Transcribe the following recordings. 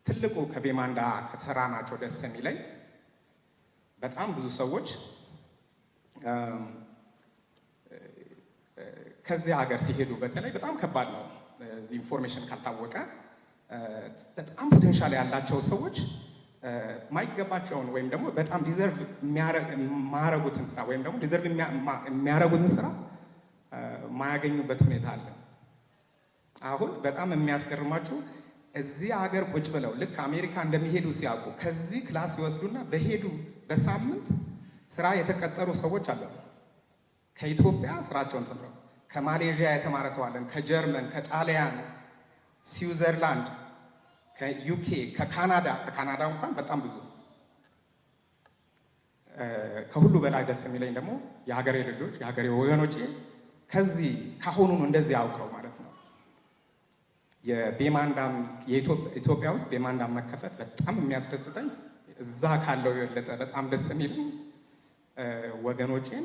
ትልቁ ከቤማንዳ ከሰራናቸው ደስ የሚለኝ በጣም ብዙ ሰዎች ከዚህ ሀገር ሲሄዱ በተለይ በጣም ከባድ ነው። Information ካልታወቀ በጣም potential ያላቸው ሰዎች ማይገባቸውን ወይም ደግሞ በጣም deserve የማያረጉትን ስራ ወይም ደግሞ deserve የሚያረጉትን ስራ ማያገኙበት ሁኔታ አለ። አሁን በጣም የሚያስገርማችሁ እዚህ ሀገር ቁጭ ብለው ልክ አሜሪካ እንደሚሄዱ ሲያውቁ ከዚህ class ይወስዱና በሄዱ በሳምንት ስራ የተቀጠሩ ሰዎች አሉ። ከኢትዮጵያ ስራቸውን ተምረው፣ ከማሌዥያ የተማረ ሰው አለን፣ ከጀርመን፣ ከጣሊያን፣ ስዊዘርላንድ፣ ከ UK፣ ከካናዳ፣ ከካናዳ እንኳን በጣም ብዙ። ከሁሉ በላይ ደስ የሚለኝ ደግሞ የሀገሬ ልጆች፣ የሀገሬ ወገኖቼ ከዚህ ካሁኑኑ እንደዚህ አውቀው ማለት ነው። የቤማንዳም የኢትዮጵያ ውስጥ ቤማንዳም መከፈት በጣም የሚያስደስተኝ፣ እዛ ካለው የበለጠ በጣም ደስ የሚለኝ ወገኖቼን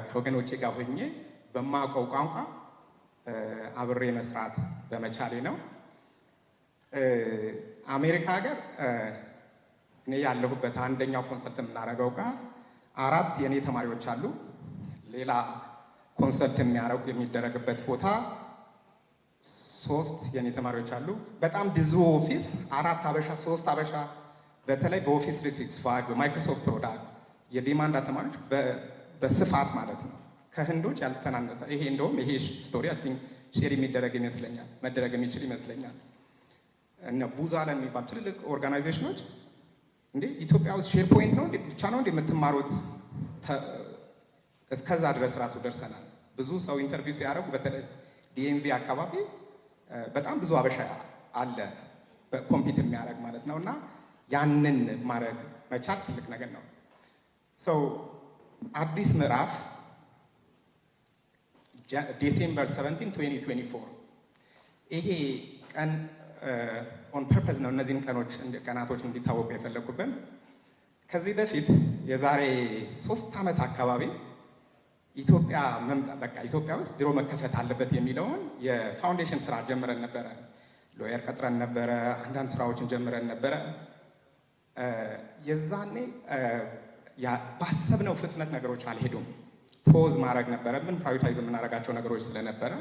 ከወገኖቼ ጋር ሆኜ በማውቀው ቋንቋ አብሬ መስራት በመቻሌ ነው። አሜሪካ ሀገር እኔ ያለሁበት አንደኛው consult የምናደርገው ጋር አራት የእኔ ተማሪዎች አሉ። ሌላ consult የሚያደርጉ የሚደረግበት ቦታ ሶስት የኔ ተማሪዎች አሉ። በጣም ብዙ office አራት አበሻ፣ ሶስት አበሻ፣ በተለይ በ Office 365፣ በ Microsoft product የቤማንዳ ተማሪዎች በስፋት ማለት ነው፣ ከህንዶች ያልተናነሰ። ይሄ እንደውም ይሄ story I think share የሚደረግ ይመስለኛል፣ መደረግ የሚችል ይመስለኛል። እነ Booz Allen የሚባሉ ትልልቅ organization ኖች እንዴ፣ ኢትዮጵያ ውስጥ SharePoint ነው ብቻ ነው እንዴ የምትማሩት? እስከዛ ድረስ ራሱ ደርሰናል። ብዙ ሰው interview ሲያደርጉ በተለይ DMV አካባቢ በጣም ብዙ አበሻ አለ compete የሚያደርግ ማለት ነው። እና ያንን ማድረግ መቻል ትልቅ ነገር ነው። So አዲስ ምዕራፍ December 17 2024፣ ይሄ ቀን on purpose ነው እነዚህን ቀኖች ቀናቶች እንዲታወቁ የፈለኩብን። ከዚህ በፊት የዛሬ 3 ዓመት አካባቢ ኢትዮጵያ መምጣት፣ በቃ ኢትዮጵያ ውስጥ ቢሮ መከፈት አለበት የሚለውን የ foundation ስራ ጀምረን ነበረ። Lawyer ቀጥረን ነበረ። አንዳንድ ስራዎችን ጀምረን ነበረ። የዛኔ ባሰብነው ፍጥነት ነገሮች አልሄዱም። Pause ማድረግ ነበረብን። Prioritize የምናደርጋቸው ነገሮች ስለነበረ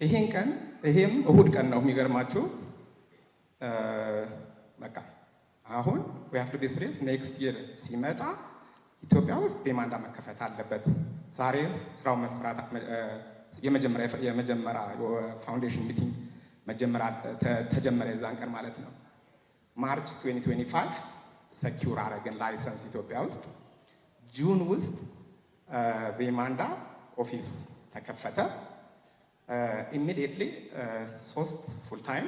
ይሄን ቀን፣ ይሄም እሁድ ቀን ነው የሚገርማችሁ። በቃ አሁን we have to be serious፣ next year ሲመጣ ኢትዮጵያ ውስጥ ቤማንዳ መከፈት አለበት። ዛሬ ስራው መስራት የመጀመሪያ foundation meeting መጀመሪያ ተጀመረ የዛን ቀን ማለት ነው። March 2025 secure አረግን license ኢትዮጵያ ውስጥ። June ውስጥ ቤማንዳ office ተከፈተ። Immediately ሶስት full time፣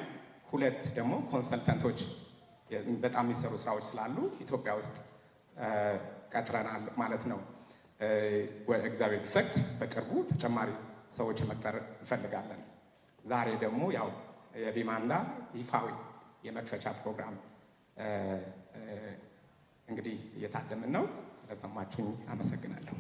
ሁለት ደግሞ consultant ኦች በጣም የሚሰሩ ስራዎች ስላሉ ኢትዮጵያ ውስጥ ቀጥረናል ማለት ነው። እግዚአብሔር ቢፈቅድ በቅርቡ ተጨማሪ ሰዎች መቅጠር እንፈልጋለን። ዛሬ ደግሞ ያው የቤማንዳ ይፋዊ የመክፈቻ ፕሮግራም እንግዲህ እየታደምን ነው። ስለሰማችሁኝ አመሰግናለሁ።